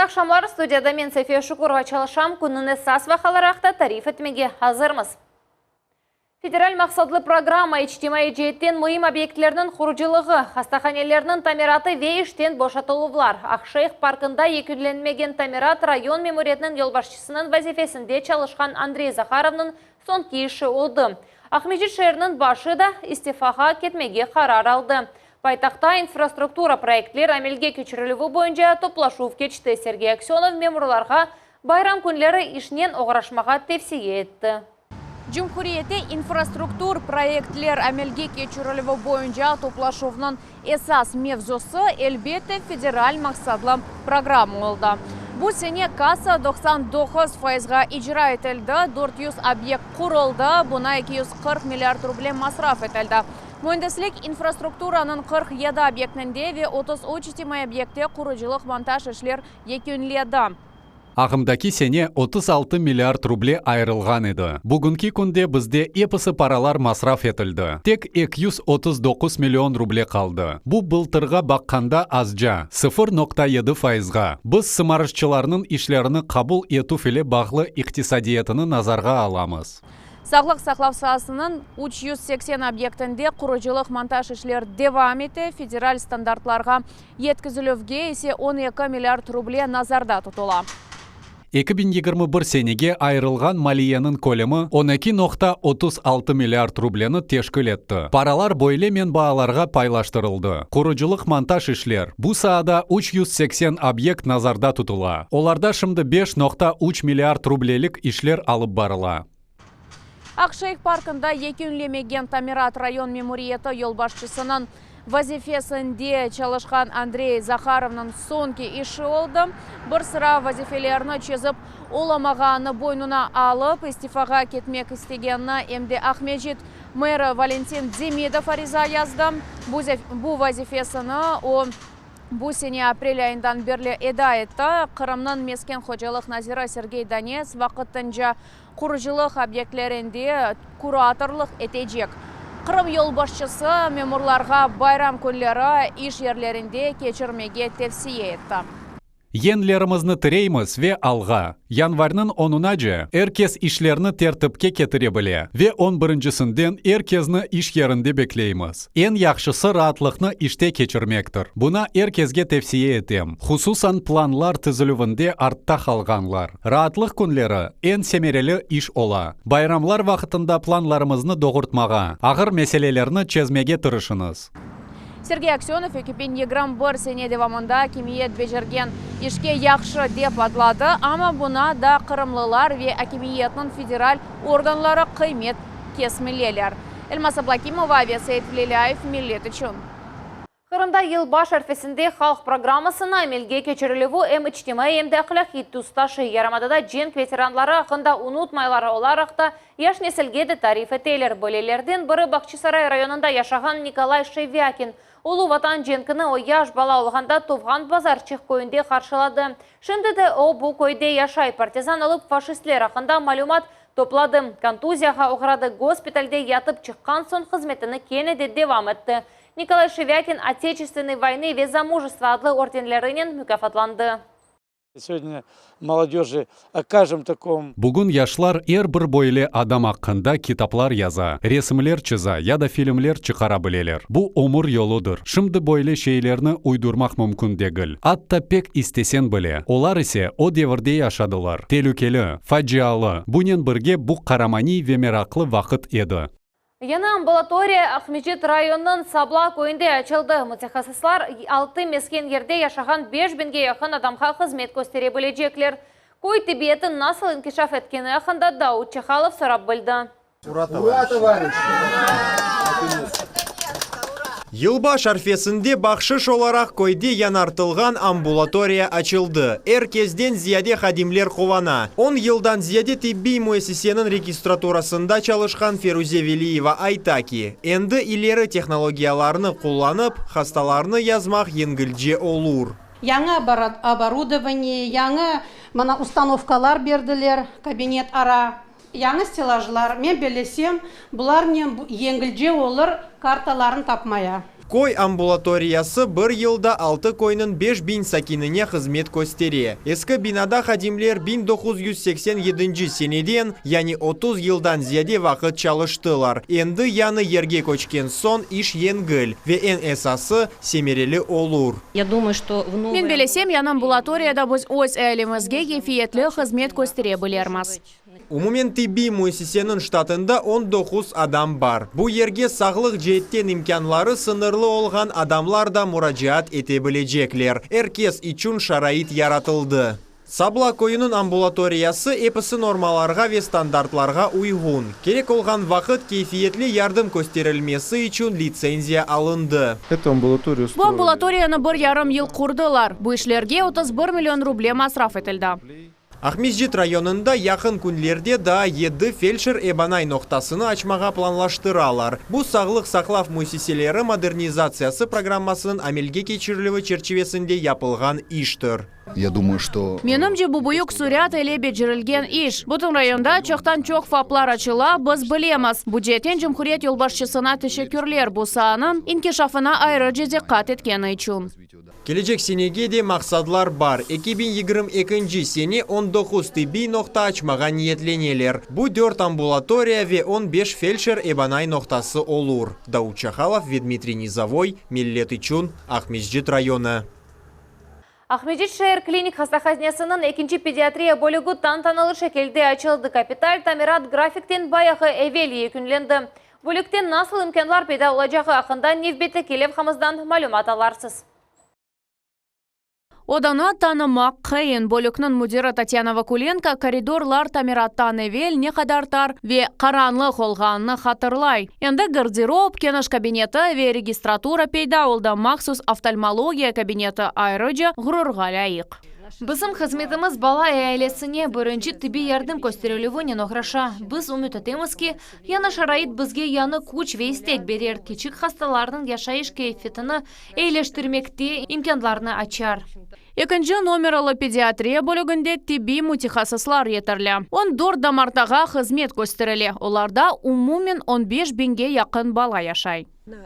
aqşamlar, studiyada men Safiye Şukurova çalışam, künniñ esas vaqiaları aqta tarif etmege azırmız. Federal maqsatlı programma içtimaiy ceetten müim obyektlerniñ qurucılığı, hastahanelerniñ tamiratı ve işten boşatıluvlar, Aqşeyh parkında yekünlenmegen tamirat rayon memuriyetiniñ yolbaşçısınıñ vazifesinde çalışqan Andrey Zaharovnıñ soñki işi oldı. Aqmescit şeeriniñ başı da istifağa ketmege qarar aldı. Paytahtta infrastruktura proyektler amelge keçirilüvi boyunca toplaşuv keçti. Sergey Aksönov memurlarğa bayram künleri işnen oğraşmağa tevsiye etti. Cumhuriyette infrastruktur proyektler amelge keçirilüvi boyunca toplaşuvnıñ esas mevzusı, elbette, federal maqsatlı programma oldı. Bu sene kassa 99 fayızğa icra etildi, 400 obyekt quruldı, buña 240 milliard ruble masraf etildi. Müendislik infrastrukturanıñ 47 obyektinde ve 33 içtimaiy obyektte qurucılıq-montaj işler yekünledi. Ağımdaki sene 36 milliard ruble ayırılğan edi. Bugünki künde bizde episi paralar masraf etildi. Tek 239 million ruble qaldı. Bu bıltırğa baqqanda azca, 0,7 fayızğa. Biz sımarışçılarnıñ işlerini qabul etüv ile bağlı iqtisadiyatını nazarğa alamız. Sağlıq saqlav saasınıñ 380 obyektinde qurucılıq-montaj işler devam ete, federal standartlarğa yetkizilüvge ise 12 milliard ruble nazarda tutula. 2021 senege ayırılğan maliyeniñ kölemi 12,36 milliard rubleni teşkil etti. Paralar böyle menbaalarğa paylaştırıldı, qurucılıq-montaj işler, bu saada 380 obyekt nazarda tutula, olarda şimdi 5,3 milliard rublelik işler alıp barıla. Aqşeyh parkında yekünlemegen tamirat rayon memuriyeti yolbaşçısınıñ vazifesinde çalışqan Andrey Zaharovnıñ soñki işi oldı. Bir sıra vazifelerni çezip olamağanını boynuna alıp, istifağa ketmek istegenini em de Aqmescit meri Valentin Demidov ariza yazdı. Bu vazifesini o, bu sene aprel ayından berli eda etti. Qırımnıñ mesken hocalıq naziri Sergey Donets vaqtınca qurucılıq obyektlerinde kuratorlıq etecek. Qırım yolbaşçısı memurlarğa bayram künleri iş yerlerinde keçirmege tevsiye etti. Yeñlerimizni tireymiz ve alğa. Yanvarniñ onunace er kes işlerni tertipke ketire bile ve on birincisinden er kezni iş yerinde bekleymiz. Eñ yahşısı raatlıqnı işte keçirmektir. Buna er kesge tevsiye etem, hususan planlar tizilüvinde artta qalğanlar. Raatlıq künleri eñ semereli iş ola. Bayramlar vaqtında planlarımıznı doğurtmağa, ağır meselelerni çezmege tırışıñız. Sergey Aksönov 2021 sene devamında akimiyet becergen işke yahşı dep adladı, amma buña da qırımlılar ve akimiyetniñ federal organları qıymet kesmeliler. Elmaz Ablâkimova ve Seit Velilâyev, Millet içün. Qırımda yılbaş arfesinde halq programmasını amelge keçirilüvi em içtimaiy, em de ahlâqiy tüs taşıy. Yarımadada cenk veteranları aqqında unutmaylar, olar aqta yaş nesilge de tarif eteler. Böylelerden biri Bağçasaray rayonında yaşağan Nikolay Şevyakin. Ulu Vatan cenkini o yaş bala olğanda tuvğan Bazarçıq köyünde qarşıladı. Şimdi de o bu köyde yaşay, partizan olıp faşistler aqqında malümat topladı, kontuziyağa oğradı, gospitalde yatıp çıqqan soñ hızmetini kene de devam etti. Nikolay Şevyakin Oteçestvennıy voynı ve za mujestvo adlı ordenlerinen mukâfatlandı. Segodnâ molodejı okажем takom. Bugün yaşlar er bir böyle adam aqqında kitaplar yaza, resimler çıza ya da filmler çıqara bileler. Bu ömür yoludır. Şimdi böyle şeylerni uydurmaq mümkün degil. Atta pek istesen bile. Olar ise o devirde yaşadılar. Telükeli, facialı, bunen birge bu qaramaniy ve meraqlı vaqıt edi. Yañı ambulatoriya Aqmescit rayonınıñ Sabla köyünde açıldı. Mütehassıslar altı mesken yerde yaşağan 5000ge yaqın adamğa hızmet köstere bilecekler. Köy tibbiyeti nasıl inkişaf etkeni aqqında Daud Çahalov sorap bildi. Ura, tovarişi! Yılbaş arfesinde bahşış olaraq köyde yañartılğan ambulatoriya açıldı. Er kezden ziyade hadimler quvana. On yıldan ziyade tibbiy müessiseniñ registraturasında çalışqan Feruze Veliyeva ayta ki, endi ileri tehnologiyalarnı qullanıp, hastalarnı yazmaq yengilce olur. Yañı oborudovaniye, yañı mına ustanovkalar berdiler kabinet ara. Yañı stellajlar, men bellesem, bularnen yengilce olur kartalarnı tapmaya. Köy ambulatoriyası bir yılda altı köyniñ 5000 sakinine hızmet köstere. Eski binada hadimler 1987 seneden, yani 30 yıldan ziyade vaqıt çalıştılar. Endi yañı yerge köçken soñ iş yengil ve eñ esası semereli olur. Ya думаю, что в новой Men bellesem, yañı ambulatoriyada biz öz ealimizge keyfiyetli hızmet köstere bilirmiz. Umumen tibbiy müessiseniñ ştatında 19 adam bar. Bu yerge sağlıq ceetten imkânları sıñırlı olğan adamlar da muracaat ete bilecekler. Er kes içün şarait yaratıldı. Sabla köyüniñ ambulatoriyası episi normalarğa ve standartlarğa uyğun. Kerek olğan vaqıt keyfiyetli yardım kösterilmesi içün litsenziya alındı. Эту амбулаторию Bu строили. ambulatoriyanı bir yarım yıl qurdılar. Bu işlerge 31 million ruble masraf etildi. Aqmescit rayonında yaqın künlerde daa 7 feldşer-ebanay noqtasını açmağa planlaştıralar. Bu sağlıq saqlav müessiseleri modernizatsiyası programmasınıñ amelge keçirilüvi çerçivesinde yapılğan iştir. Я думаю, что... Menimce bu büyük sürat ile becerilgen iş. Bütün rayonda çoqtan-çoq FAPlar açıla, biz bilemiz. Bu ceetten cumhuriyet yolbaşçısına teşekkürler bu saanıñ inkişafına ayrıca diqqat etkeni içün. Kelecek senege de maqsadlar bar. 2022 sene 19 tibbiy noqta açmağa niyetleneler. Bu 4 ambulatoriya ve 15 feldşer-ebanay noqtası olur. Davut Çahalov ve Dmitriy Nizavoy, Millet içün Aqmescit rayonı. Aqmescit şeer klinik hastahanesiniñ ekinci pediatriya bölügi tantanalı şekilde açıldı. Kapital tamirat grafikten bayağı evel yekünlendi. Bölükte nasıl imkânlar peyda olacağı aqqında nevbetteki levhamızdan malümat alırsız. Odanı tanımaq qıyın. Bölükniñ müdiri Tatyana Vakulenko koridorlar tamirattan evel ne qadar tar ve qaranlıq olğanını hatırlay. Endi garderob, keniş kabineti ve registratura peyda oldı. Mahsus oftalmologiya kabineti ayrıca ğururğa lâyıq. Bizim hızmetimiz bala ailesine birinci tibbiy yardım kösterilüvinen oğraşa. Biz ümüt etemiz ki, yañı şarait bizge yañı küç ve istek berer, kiçik hastalarnıñ yaşayış keyfiyetini eyileştirmekte imkânlarnı açar. Ekinci nomeralı pediatriya bölüginde tibbiy mütehassıslar yeterli. 14 damartağa hızmet kösterile. Olarda umumen 15 biñge yaqın bala yaşay.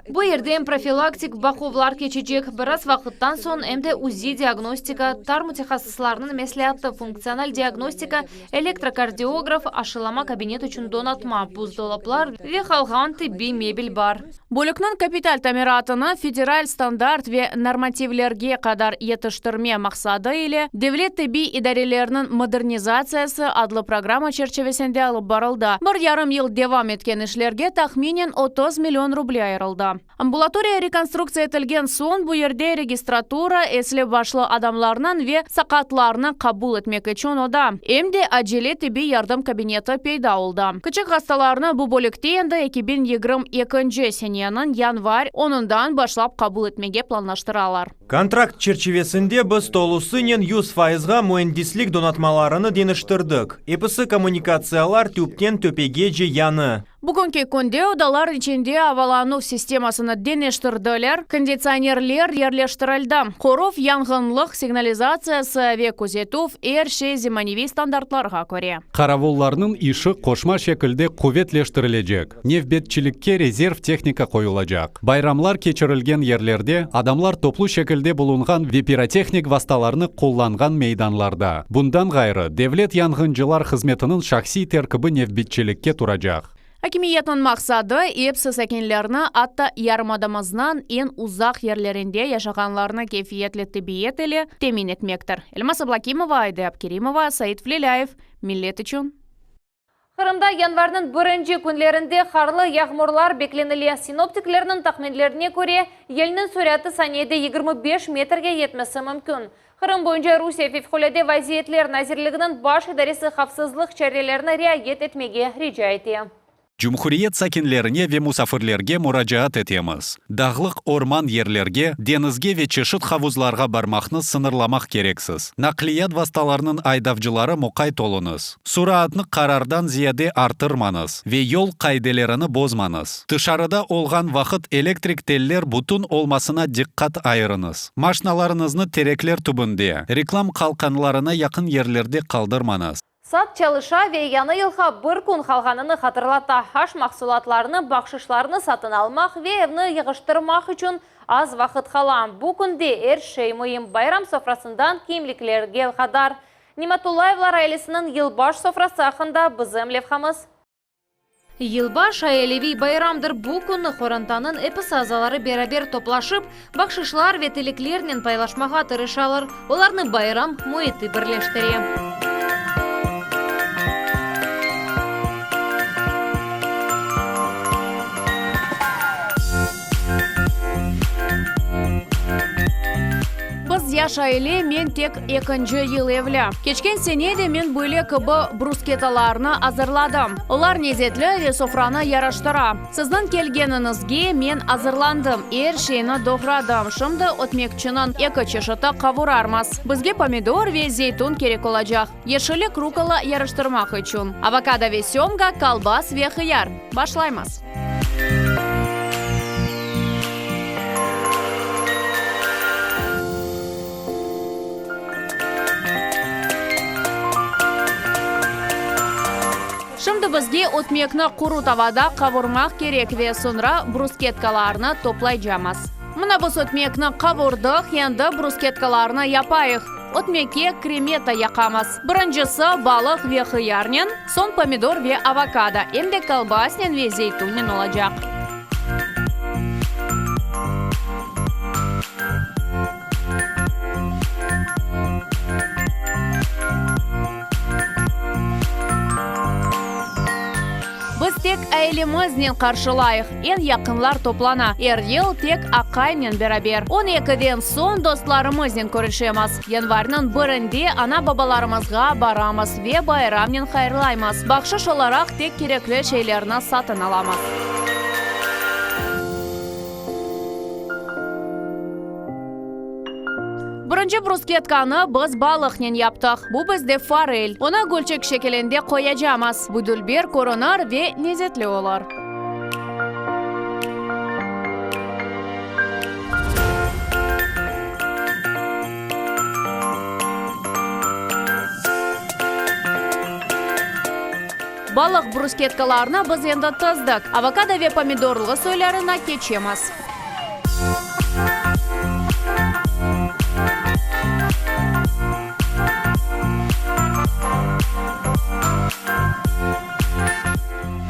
Bu yerde em profilaktik baquvlar keçecek, biraz vaqıttan soñ em de UZI diagnostika, tar mütehassıslarnıñ mesleatı, funktsional diagnostika, elektrokardiograf, aşılama kabinet içün donatma, buzdolaplar ve qalğan tibbiy mebel bar. Bölükniñ kapital tamiratını federal standart ve normativlerge qadar yetiştirme maqsadı ile Devlet tibbiy idareleriniñ modernizatsiyası adlı programma çerçivesinde alıp barıldı. Bir yarım yıl devam etken işlerge tahminen 30 million ruble ayırıldı. Ambulatoriya rekonstruktsiya etilgen soñ bu yerde registratura, esli başlı adamlarnıñ ve saqatlarnı qabul etmek içün oda, em de acele tibbiy yardım kabineti peyda oldı. Kiçik hastalarnı bu bölükte endi 2022 seneniñ yanvar onundan başlap qabul etmege planlaştıralar. Kontrakt çerçivesinde biz tolusınen 100 fayızğa müendislik donatmalarını deñiştirdik. Episi kommunikatsiyalar tüpten töpegece yañı. Bugünki künde odalar içinde avalanuv sistemasını deñiştirdiler, konditsionerler yerleştirildi. Qoruv, yanğınlıq signalizatsiyası ve közetüv er şey zemaneviy standartlarğa köre. Qaravullarnıñ işi qoşma şekilde quvetleştirilecek. Nevbetçilikke rezerv tehnika qoyulacaq. Bayramlar keçirilgen yerlerde adamlar toplu şekilde bulunğan ve pirotehnik vastalarnı qullanğan meydanlarda. Bundan ğayrı, devlet yanğıncılar hızmetiniñ şahsiy terkibi nevbetçilikke turacaq. Akimiyetniñ maqsadı epsi sakinlerni, atta yarımadamıznıñ eñ uzaq yerlerinde yaşağanlarnı keyfiyetli tibbiyet ile temin etmektir. Elmaz Ablakimova, Ayde Abkerimova, Said Flelâyev, Millet içün. Qırımda yanvarnıñ birinci künlerinde qarlı yağmurlar beklenile. Sinoptiklerniñ tahminlerine köre, yelniñ süratı saniyede 25 metrge yetmesi mümkün. Qırım boyunca Rusiye Fevqulâde vaziyetler nazirliginiñ baş idaresi havfsızlıq çarelerini riayet etmege rica ete. Cumhuriyet sakinlerine ve musafirlerge muracaat etemiz, dağlıq orman yerlerge, deñizge ve çeşit havuzlarğa barmaqnı sıñırlamaq kereksiz. Naqliyat vastalarınıñ aydavcıları muqayt oluñız. Suratnı qarardan ziyade artırmañız ve yol qaidelerini bozmañız. Tışarıda olğan vaqıt elektrik teller bütün olmasına diqqat ayırıñız. Maşnalarıñıznı terekler tübünde, reklam qalqanlarına yaqın yerlerde qaldırmañız. Saat çalışa ve yañı yılğa bir kün qalğanını hatırlata. Aş mahsulatlarını, bahşışlarnı satın almaq ve evni yığıştırmaq içün az vaqıt qala. Bu künde er şey müim, bayram sofrasından kiyimliklerge qadar. Nimatullayevlar ailesiniñ yılbaş sofrası aqqında bizim levhamız. Yılbaş, aileviy bayramdır. Bu künni qorantanıñ episi azaları beraber toplaşıp, bahşışlar ve tileklernen paylaşmağa tırışalar. Olarnı bayram müiti birleştire. Biz yaş aile, men tek ekinci yıl evli. Keçken sene de men böyle kibi brusketalarnı azırladım. Olar lezetli ve sofranı yaraştıra. Sizniñ kelgeniñizge men azırlandım, er şeyni doğradım. Şimdi ötmekçiniñ eki çeşiti qavurarmız. Bizge pomidor ve zeytun kerek olacaq, yeşillik rukola yaraştırmaq içün, avokado ve sömga, kolbas ve hıyar. Başlaymız. Şimdi bizge ötmekni quru tavada qavurmaq kerek ve soñra brusketkalarnı toplaycamız. Mına biz ötmekni qavurdıq, endi brusketkalarnı yapayıq. Ötmekke kremeta yaqamız. Birincisi balıq ve hıyarnen, soñ pomidor ve avokado, em de kolbasnen ve zeytunnen olacaq. Biz tek ailemiznen qarşılayıq, eñ yaqınlar toplana. Er yıl tek aqaymnen beraber. On ekiden soñ dostlarımıznen körüşemiz. Yanvarniñ birinde ana-babalarımızğa baramız ve bayramnen hayırlaymız. Bahşış olaraq tek kerekli şeylerni satın alamız. Birinci brusketkanı biz balıqnen yaptıq. Bu bizde forel. Onı gülçik şekilinde qoyacamız. Bu dülber körünir ve lezetli olur. Balıq brusketkalarını biz endi tizdik. Avokado ve pomidorlı soylarına keçemiz.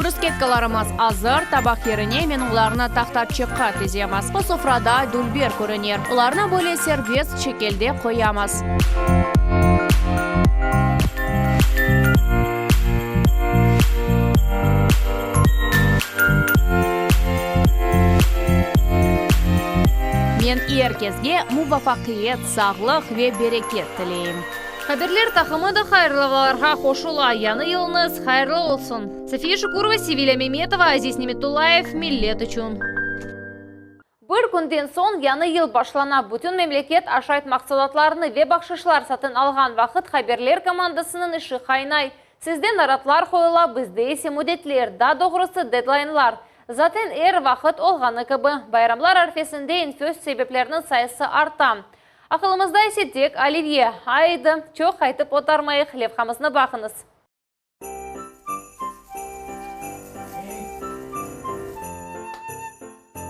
Brusketkalarımız azır, tabaq yerine men olarnı tahtaçıqqa tizemiz. Bu sofrada dülber körüner. Olarnı böyle serbest şekilde qoyamız. Men er kesge muvafaqiyet, sağlıq ve bereket tileyim. Haberler taqımı da hayırlavalarğa qoşula, Yañı yılıñız hayırlı olsun! Safiye Şukurova, Sevilâ Memetova, Aziz Nemetullayev, Millet içün. Bir künden soñ yañı yıl başlana, bütün memleket aşayt mahsulatlarını ve bahşışlar satın alğan vaqıt haberler komandasınıñ işi qaynay. Sizde naratlar qoyula, bizde ise müddetler, daa doğrusı dedlaynlar. Zaten er vaqıt olğanı kibi, bayramlar arfesinde enfes sebeplerniñ sayısı arta. Aqılımızda ise tek olivye. Aydı, çoq aytıp otarmayıq, levhamıznı baqıñız.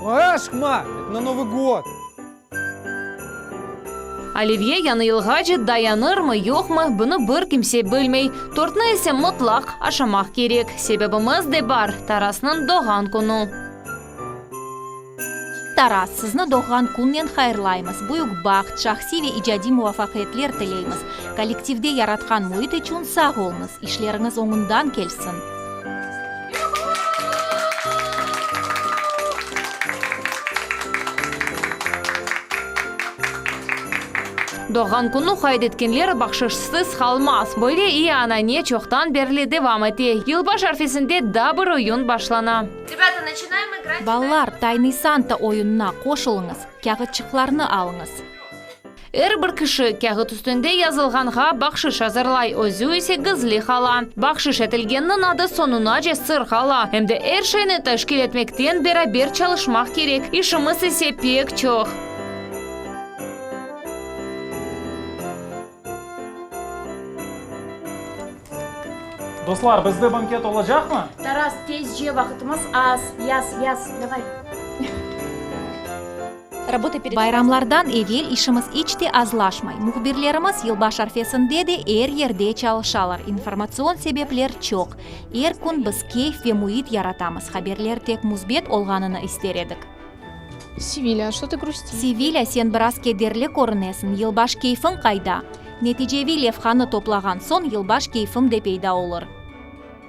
Aşıqma, eto na Novıy god! Olivye yañı yılğace dayanırmı, yoqmı, bunı bir kimse bilmey. Tortnı ise mıtlaq aşamaq kerek. Sebebimiz de bar, Tarasnıñ doğğan künü. Taras, sizni doğğan künnen hayırlaymız, büyük baht, şahsiy ve icadiy muvafaqiyetler tileymiz. Kollektivde yaratqan müit içün sağ oluñız, işleriñiz oñundan kelsin! Doğğan künü qayd etkenler bahşışsız qalmaz. Böyle iyi anane çoqtan berli devam ete. Yılbaş arfesinde daa bir oyun başlana. Balalar, Taynıy Santa oyunına qoşulıñız, kâğıtçıqlarnı alıñız. Er bir kişi kâğıt üstünde yazılğanğa bahşış azırlay, özü ise gizli qala. Bahşış etilgenniñ adı soñunace sır qala. Em de er şeyni teşkil etmekten beraber çalışmaq kerek, işimiz ise pek çoq. Dostlar, bizde banket olacaqmı? Taras, tezce, vaqıtımız az. Yaz, yaz, davay. Bayramlardan evel işimiz iç te azlaşmay. Mühbirlerimiz yılbaş arfesinde de er yerde çalışalar. İnformatsion sebepler çoq. Er kün biz keyf ve müit yaratamız, haberler tek müsbet olğanını ister edik. Sevilâ, şto tı grustiş? Sevilâ, sen biraz kederli körünesiñ, yılbaş keyfiñ qayda? Neticeviy levhanı toplağan soñ yılbaş keyfim de peyda olur.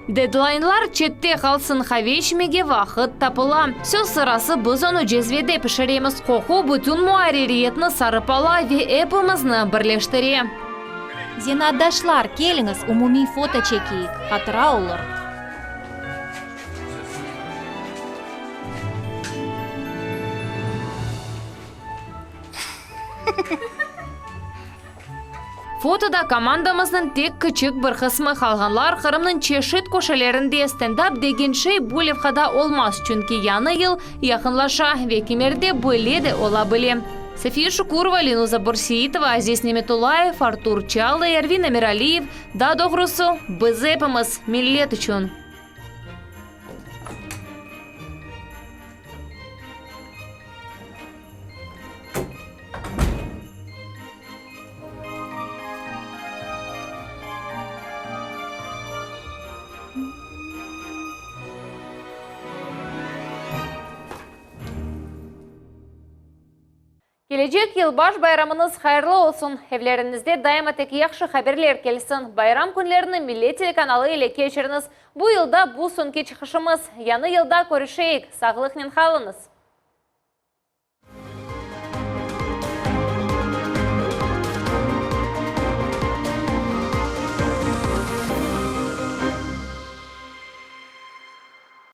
Dedlaynlar çette qalsın, qave içmege vaqıt tapıla. Söz sırası, biz onı cezvede pişiremiz, qoqu bütün muarririyetni sarıp ala ve epimizni birleştire. Zenaatdaşlar, keliñiz, umumiy foto çekeyik, hatıra olur. Fotoda komandamıznıñ tek kiçik bir qısmı, qalğanlar Qırımnıñ çeşit köşelerinde. Stendap degen şey bu levhada olmaz, çünki Yañı yıl yaqınlaşa ve kimerde böyle de ola bile. Safiye Şukurova, Lenuza Börseitova, Aziz Nemetullayev, Artur Çalıy, Ervin Emiraliyev, daa doğrusı, biz epimiz, millet içün. Kelecek yılbaş bayramıñız hayırlı olsun! Evleriñizde daima tek yahşı haberler kelsin! Bayram künlerini Millet telekanalı ile keçiriñiz! Bu yılda bu soñki çıqışımız. Yañı yılda körüşeyik! Sağlıqnen qalıñız!